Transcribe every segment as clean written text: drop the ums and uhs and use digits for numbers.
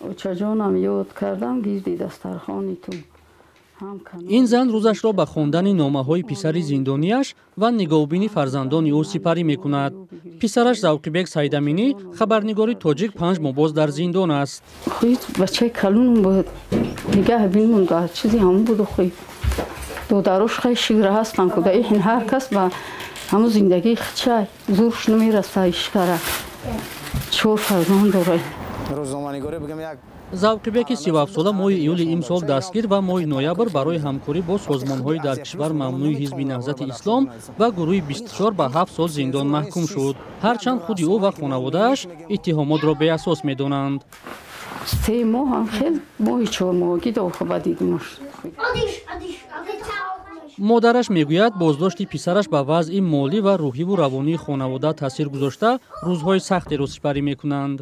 Очаҷонам, ёд кардам гирди дастархони ту. Ин зан рӯзашро ба хондани номаҳои писари зиндонияш ва нигоҳубини фарзандони ӯ сипарӣ мекунад. Писараш Завқибек Саидаминӣ, хабарнигори тоҷик, 5 моҳ боз дар зиндон аст. Бачаи калунум буд, нигаҳ бинмон, чизи ҳамон буду. Хуй, додарош хай шигра ҳастанд, ку даихин ҳар кас ба ҳамун зиндагии хичай зурш намераса. Ишкара чор фарзанд дорад. Рӯзноманигорӣ бигем як. Завқибеки 37-сола моҳи июли имсол дастгир ва моҳи ноябр барои ҳамкорӣ бо созмонҳои дар кишвар мамнӯи Ҳизби Наҳзати Ислом ва гурӯҳи 24 ба 7 сол зиндон маҳкум шуд, ҳарчанд худи ӯ ва хонаводааш иттиҳомотро беасос медонанд. 3 моҳ ҳам хел, моҳи чормоҳагӣ дохба дидимаш. Модараш мегӯяд, боздошти писараш ба вазъи молӣ ва рӯҳиву равонии хонавода таъсир гузошта, рӯзҳои сахтеро сипарӣ мекунанд.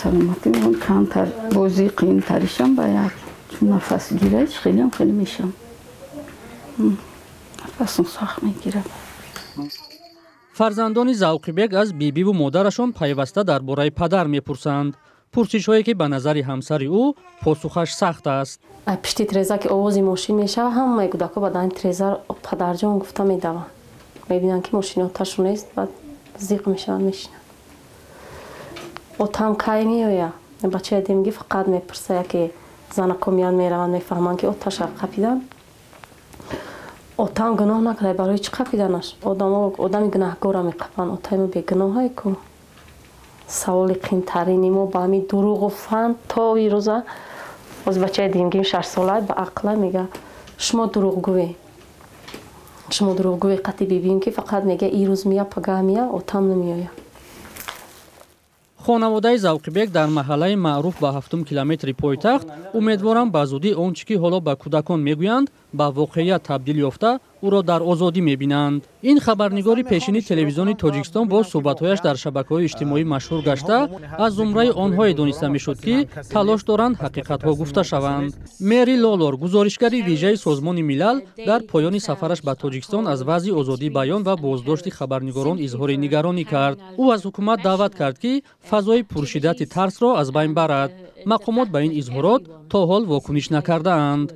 Саломатӣ камтар, бозӣ қиинтаришам ба як, чун нафас гирад, хелеам хеле мешам, нафасам сахт мегирад. Фарзандони Завқибек аз бибиву модарашон пайваста дар бораи падар мепурсанд, пурсишҳое ки ба назари ҳамсари ӯ посухаш сахт аст. Пишти треза ки овози мошин мешава, ҳамаи кӯдакҳо ба дани треза «падарҷон» гуфта медаванд. Мебинанд, ки мошиноаташу нест, баъд зиқ мешаванд, мешинанд: «Отам кай меоя?» Бачаи демгӣ фақат мепурса. Яке занако меянд, мераванд, мефаҳманд, ки оташа қапидан. «Отам гуноҳ накарда, барои чӣ қапиданаш? Одами гунаҳгорро меқапанд, отаи мо бегуноҳае ку?» Саволи қиинтарини мо ба ҳамин дурӯғу фан то ирӯза. Боз бачаи димгим шашсола ба ақла мега: «Шумо дурӯғгӯе, шумо дурӯғгӯе». Қати бибием, ки фақат мега: «Ирӯз мия, пагаҳ мия, отам намеоя». Хонаводаи Завқибек дар маҳаллаи маъруф ба ҳафтум километри пойтахт умедворам, ба зудӣ он чӣ ки ҳоло ба кӯдакон мегӯянд, ба воқеият табдил ёфта, ӯро дар озодӣ мебинанд. Ин хабарнигори пешини Телевизиони Тоҷикистон бо суҳбатҳояш дар шабакаҳои иҷтимоӣ машҳур гашта, аз зумраи онҳое дониста мешуд, ки талош доранд ҳақиқатҳо гуфта шаванд. Мери Лолор, гузоришгари вижаи Созмони Милал, дар поёни сафараш ба Тоҷикистон аз вазъи озодии баён ва боздошти хабарнигорон изҳори нигаронӣ кард. Ӯ аз ҳукумат даъват кард, ки фазои пуршиддати тарсро аз байн барад. Мақомот ба ин изҳорот то ҳол вокуниш накардаанд.